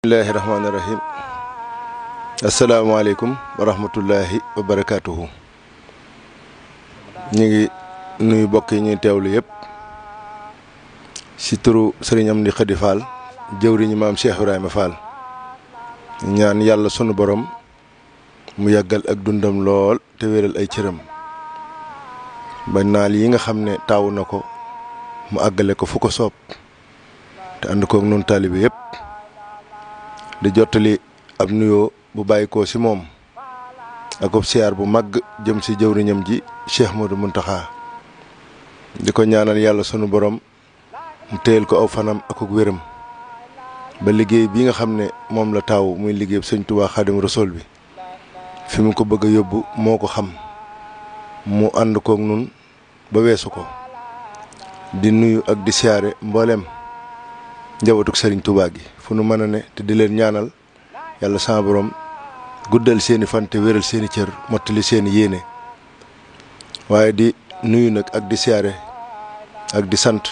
Bismillahirrahmanirrahim. Assalamualaikum warahmatullahi wabarakatuh. Ñi ngi nuyu bokk yi ñuy teewlu yépp ci turu Serigne Amdi Khady Fall jëwriñu maam Cheikh Ibrahima Fall. Ñaan Yàlla sunu borom mu yàggal ak dundam lool te wéral ay cëram ba naal yi nga xam ne taawu na ko mu àggale ko fu ko soob te ànd koog nun taalibe yépp di jottali ab nuyoo bu bàyyikoo ci moom ak ab siyaar bu mag jëm ci jëwriñam ji Cheikh Modou Mountakha di ko ñaanal yàlla sunu borom mu téyel ko aw fanam ak wéram ba liggéey bi nga xam ne moom la taaw muy liggéey Sëñ Tuubaa Xaadim Rasuul bi fi mu ko bëgg a yóbbu moo ko xam mu ànd koog nun ba weesu ko di nuyu ak di siyaare mbooleem njabootuk Serigne Touba gi fu nu mën a ne te di leen ñaanal yàlla sama borom guddal seeni fan te wéral seeni cër mottali seeni yéene waaye di nuyu nag ak di siyaare ak di sant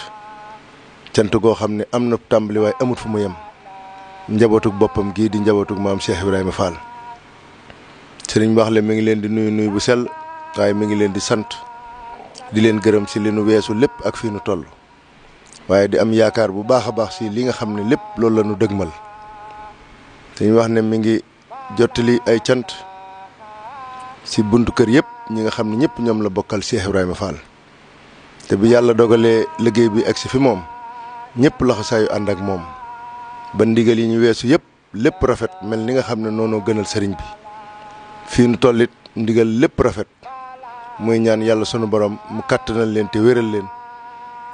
cant goo xam ne am na tàmbali waaye amut fu mu yem njabootuk boppam gii di njabootuk maam Cheikh Ibrahima Fall. Serigne Mbaxle mi ngi leen di nuyu bu sell waaye mi ngi leen di sant di leen gërëm ci li nu weesu lépp ak fii nu toll. waaye di am yaakaar bu baax a baax ci li nga xam ne lépp loolu la ñu dëgmal dañuy wax ne mi ngi jottali ay cant ci buntu kër yëpp ñi nga xam ne ñëpp ñoom la bokkal Cheikh Ibrahima Fall te bi yàlla dogalee liggéey bi ak si fi moom ñëpp laxa saayu ànd ak moom ba ndigal yi ñu weesu yëpp lépp rafet mel ni nga xam ne noonu gënal sëriñ bi fii nu tollit ndigal lépp rafet muy ñaan yàlla sunu borom mu kàttanal leen te wéral leen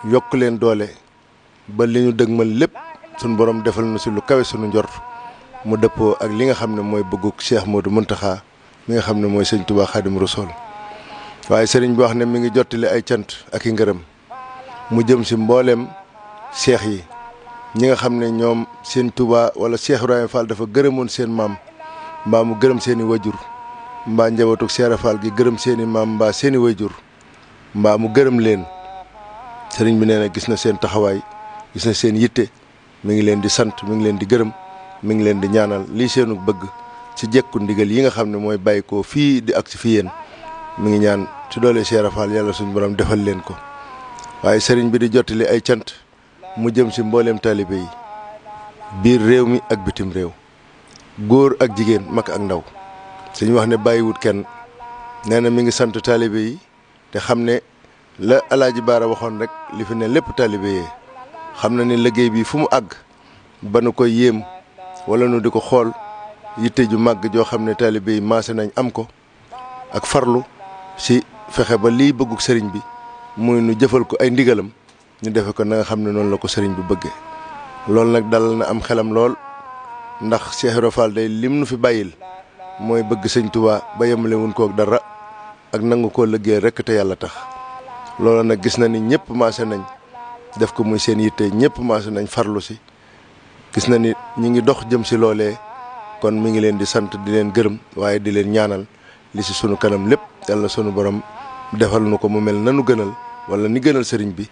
yokk leen doole ba li ñu dëgmal lépp sunu borom defal na ci lu kawe sunu njort mu dëppoo ak li nga xam ne mooy bëgguk Cheikh Modou Mountakha mi nga xam ne mooy Sëñ Tuubaa Xaadim Rasuul waaye sëriñ bi wax ne mi ngi jottali ay cant ak i ngërëm mu jëm ci mbooleem seex yi ñi nga xam ne ñoom Sëñ Tuubaa wala Cheikh Ibrahima Fall dafa gërëmoon seen maam mbaa mu gërëm seeni wajur mbaa njabootuk Cheikh Fall gi gërëm seeni maam mbaa seeni wajur mbaa mu gërëm leen sëriñ bi nee na gis na seen taxawaay gis na seen yitte mi ngi leen di sant mi ngi leen di gërëm mi ngi leen di ñaanal lii seenu bëgg ci jekku ndigal yi nga xam ne mooy bàyyi ko fii di ak si fi yéen mi ngi ñaan ci doole Cheikh Fall yàlla suñu borom defal leen ko waaye sëriñ bi di jottali ay cant mu jëm ci mbooleem taalibe yi biir réew mi ak bitim réew góor ak jigéen mag ak ndaw suñu wax ne bàyyiwut kenn nee na mi ngi sant taalibe yi te xam ne la Alaaji Baara waxoon rek li fi ne lépp taalibe yee xam na ni liggéey bi fu mu àgg ba nu koy yéem wala nu di ko xool yitte ju màgg joo xam ne taalibe yi maase nañ am ko ak farlu ci fexe ba liy bëgguk sëriñ bi muy nu jëfal ko ay ndigalam ñu defe ko na nga xam ne noonu la ko sëriñ bi bëggee loolu nag dalal na am xelam lool ndax Cheikh Ibra Fall day lim nu fi bàyyil mooy bëgg Sëñ Tuubaa ba yemale wuñ kook dara ak nangu koo liggéey rekk te yàlla tax loolu nag gis na ni ñëpp maase nañ def ko muy seen yitte ñëpp maase nañ farlu ci gis na ni ñi ngi dox jëm ci loolee kon mi ngi leen di sant di leen gërëm waaye di leen ñaanal li ci sunu kanam lépp yàlla sunu borom defal nu ko mu mel nanu gënal wala ni gënal sëriñ bi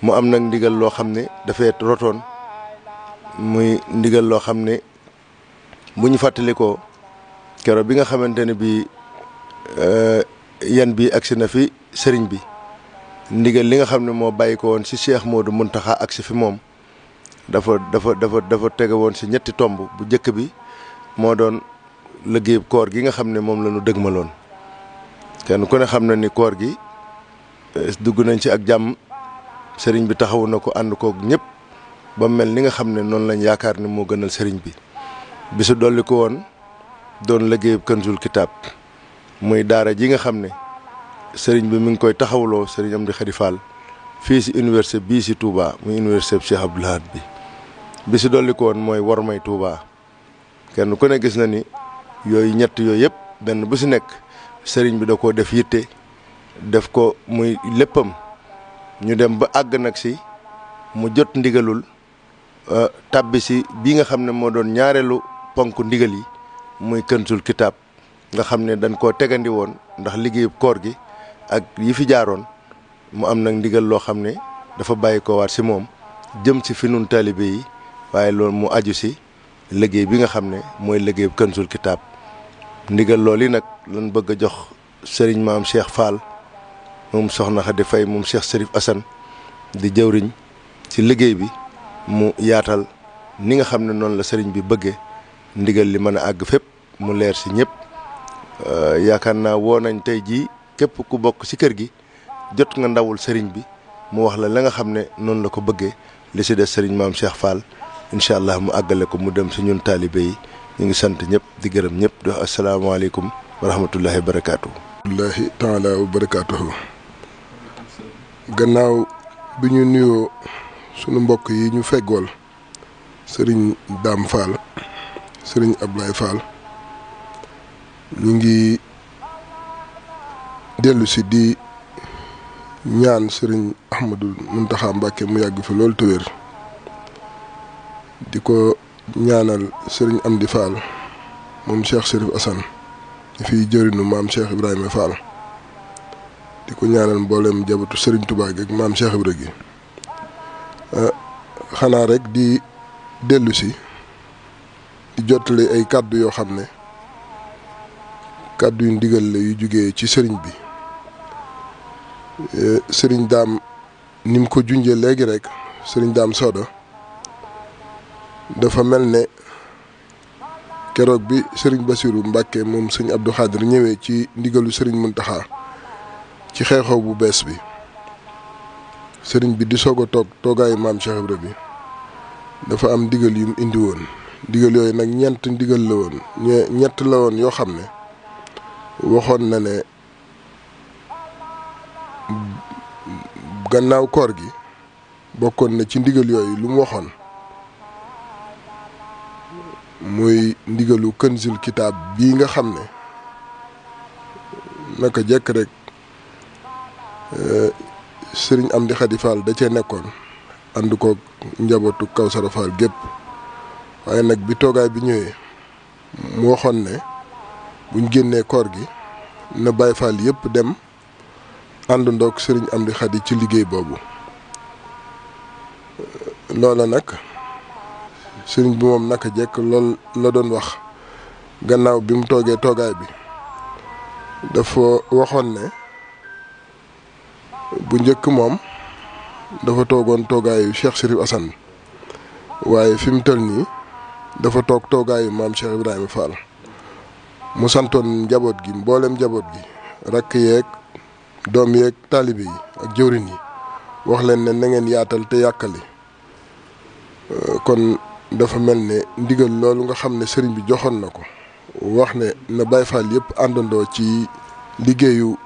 mu am nag ndigal loo xam ne dafay rotoon muy ndigal loo xam ne bu ñu fàttalikoo keroog bi nga xamante ne bi yan bi agsi na fi sëriñ bi ndigal li nga xam ne moo bàyyi ko woon ci Cheikh Modou Mountakha ak si fi moom dafa tege woon ci ñetti tomb bu njëkk bi moo doon liggéey koor gi nga xam ne moom la ñu dëgmaloon kenn ku ne xam na ni koor gi dugg nañ ci ak jàmm sëriñ bi taxawu na ko ànd koog ñëpp ba mel ni nga xam ne noonu lañ yaakaar ne moo gënal sëriñ bi bisu dolli ko woon doon liggéey Kanzul Kitab muy daara ji nga xam ne sëriñ bi mi ngi koy taxawloo sëriñ Amdi Khady Fall fii ci université bii ci Touba muy université Cheikh Abdoul Ahad bi ci dolli ko woon mooy wormay Touba kenn ku ne gis na ni yooyu ñett yooyu yëpp benn bu ci nekk sëriñ bi da koo def yitte def ko muy léppam ñu dem ba àgg nag ci mu jot ndigalul tàbbi ci bii nga xam ne moo doon ñaareelu ponk ndigal yi muy Kanzul Kitab nga xam ne dañ koo tegandi woon ndax liggéeyu koor gi ak yi fi jaaroon mu am nag ndigal loo xam ne dafa bàyyi ko waat ci moom jëm ci fi nun taalibe yi waaye loolu mu aju ci liggéey bi nga xam ne mooy liggéey Kanzul Kitab. ndigal loolu yi nag lan bëgg a jox sëriñ maam Cheikh Fall moom soxna Xadi Fay moom Cheikh Serif Assane di jëwriñ ci liggéey bi mu yaatal ni nga xam ne noonu la sëriñ bi bëggee ndigal li mën a àgg fépp mu leer ci ñëpp. yaakaar naa woo nañ tey jii képp ku bokk ci kër gi jot nga ndawul sëriñ bi mu wax la nga xam ne noonu la ko bëggee li ci des sëriñ maam Cheikh Fall incha allah mu àggale ko mu dem ci ñun taalibe yi. ñu ngi sant ñëpp di gërëm ñëpp di wax asalaamaaleykum wa rahmatullahi wa barakaatuhu. wallaahi taala wa barakaatuhu. gannaaw bi ñu nuyoo sunu mbokk yi ñu feggool sëriñ Dame Fall sëriñ Ablaye Fall ñu ngi dellu si di ñaan sëriñ Ahmadou Muntaxa Mbàkke mu yàgg fi loolu te wér di ko ñaanal sëriñ Amdi Fall moom Cheikh Serif Assane di fiy jëriñu maam Cheikh Ibrahima Fall di ko ñaanal mboolem jabatu sëriñ Touba gi ak maam Cheikh Ibra gi xanaa rek di dellu si di jottali ay kàddu yoo xam ne kàddu yu ndigal la yu jugee ci sëriñ bi sëriñ Daam ni mu ko junjee léegi rek sëriñ Daam Soda dafa mel ne keroog bi sëriñ Bassirou Mbàkke moom sëñ Abdou Khadir ñëwee ci ndigalu sëriñ Muntaxa ci xew-xew bu bees bi sëriñ bi di soog a toog toogaayu maam Cheikh Ibra bi dafa am ndigal yu mu indi woon ndigal yooyu nag ñett ndigal la woon ñett la woon yoo xam ne waxoon na ne gannaaw koor gi bokkoon na ci ndigal yooyu lu mu waxoon muy ndigalu Kanzul Kitab bii nga xam ne naka jekk rek sëriñ Amdi Xadi Fall da cee nekkoon ànd ko njabootu Kawsara Fall gépp waaye nag bi toogaay bi ñëwee mu waxoon ne buñ génnee koor gi na Baay Fall yëpp dem àndandoog sëriñ Amdi Xadi ci liggéey boobu loola nag sëriñ bi moom naka jekk lool la doon wax gannaaw bi mu toogee toogaay bi dafa waxoon ne bu njëkk moom dafa toogoon toogaayu Cheikh Serif Assane waaye fi mu toll nii dafa toog toogaayu maam Cheikh Ibrahima Fall mu santoon njaboot gi mboolem njaboot gi rakk yeeg doom yeeg taalibe yi ak jëwrin yi wax leen ne na ngeen yaatal te yàkkali kon dafa mel ne ndigal loolu nga xam ne sëriñ bi joxoon na ko wax ne na Baay Faal yëpp àndandoo ci liggéeyu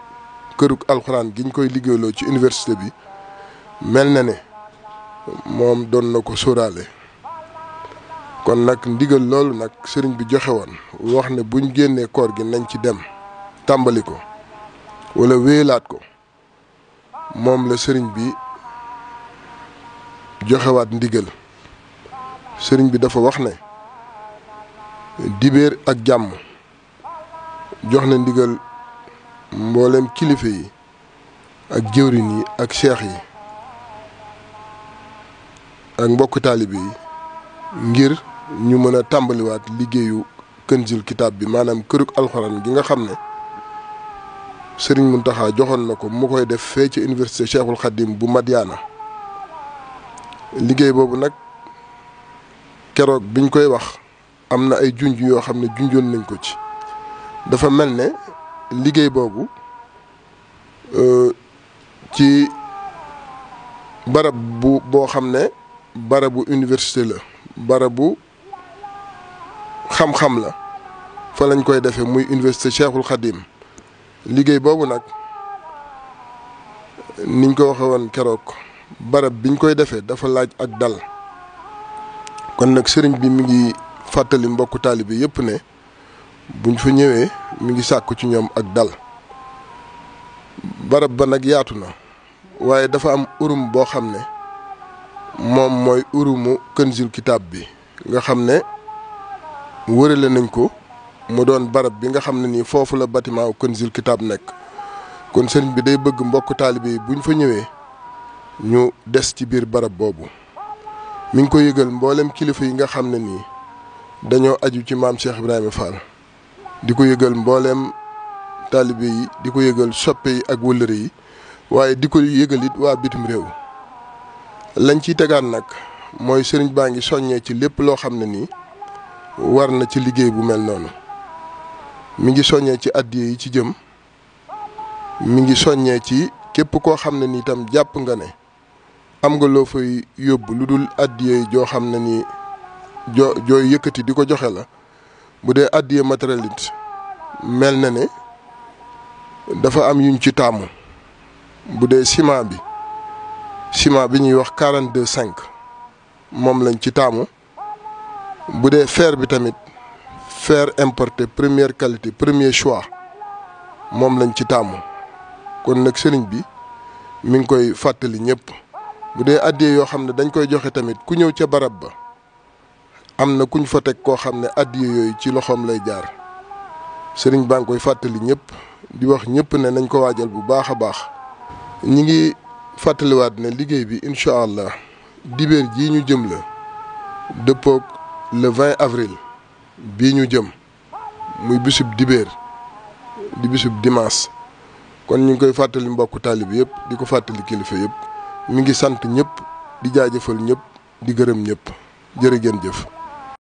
kërug alxuraan gi ñu koy liggéeyloo ci université bi mel na ne moom doon na ko sóoraale kon nag ndigal loolu nag sëriñ bi joxe woon wax ne buñ génnee koor gi nañ ci dem tàmbali ko wala wéyalaat ko moom la sëriñ bi joxewaat ndigal sëriñ bi dafa wax ne dibéer ak jàmm jox na ndigal mboolem kilifa yi ak jëwrin yi ak seex yi ak mbokk taalibe yi ngir ñu mën a tàmbaliwaat liggéeyu Kanzul Kitab bi maanaam kërug alxuraan gi nga xam ne sëriñ Muntaxa joxoon na ko mu koy def fee ci université Cheikhul Khadim bu Madiana liggéey boobu nag keroog biñ koy wax am na ay junj yoo xam ne junjoon nañ ko ci dafa mel ne liggéey boobu ci barab boo xam ne barabu université la barabu xam-xam la fa lañ koy defee muy université Cheikhul Khadim liggéey boobu nag niñ ko waxe woon keroog barab biñ koy defee dafa laaj ak dal kon nag sëriñ bi mi ngi fàttali mbokku taalibe yëpp ne buñ fa ñëwee mi ngi sàkku ci ñoom ak dal barab ba nag yaatu na waaye dafa am urum boo xam ne moom mooy urumu Kanzul Kitab bi nga xam ne wërale nañ ko mu doon barab bi nga xam ne nii foofu la bâtiment Kanzul Kitab nekk kon sëriñ bi day bëgg mbokk taalibe yi buñ fa ñëwee ñu des ci biir barab boobu mi ngi ko yëgal mboolem kilifa yi nga xam ne nii dañoo aju ci maam Cheikh Ibrahima Fall di ko yëgal mbooleem taalibe yi di ko yëgal soppe yi ak wëllëre yi waaye di ko yëgal it waa bitim réew. lañ ciy tegaat nag mooy sëriñ baa ngi soññee ci lépp loo xam ne nii war na ci liggéey bu mel noonu. mi ngi soññee ci addiya yi ci jëm mi ngi soññee ci képp koo xam ne ni itam jàpp nga ne am nga loo fay yóbbu lu dul addiya yi joo xam ne nii jooy yëkkati di ko joxe la. bu dee addiya matériel it mel na ne dafa am yuñ ci taamu. bu dee ciment bi ñuy wax 42,5 moom lañ ci taamu. bu dee fer bi tamit fer importé première qualité premier choix moom lañ ci taamu. kon nag sëriñ bi mi ngi koy fàttali ñëpp. bu dee addiya yoo xam ne dañ koy joxe tamit ku ñëw ca barab ba am na kuñ fa teg koo xam ne addiya yooyu ci loxoom lay jaar. sëriñ baa ngi koy fàttali ñëpp di wax ñëpp ne nañ ko waajal bu baax a baax. ñi ngi fàttaliwaat ne liggéey bi incha allah dibéer jii ñu jëm la dëppoog le 20 avril bii ñu jëm muy bisub dibéer di bisub dimanche. kon ñu ngi koy fàttali mbokku taalibe yëpp di ko fàttali kilifa yëpp mi ngi sant ñëpp di jaajëfal ñëpp di gërëm ñëpp jërë ngeen jëf.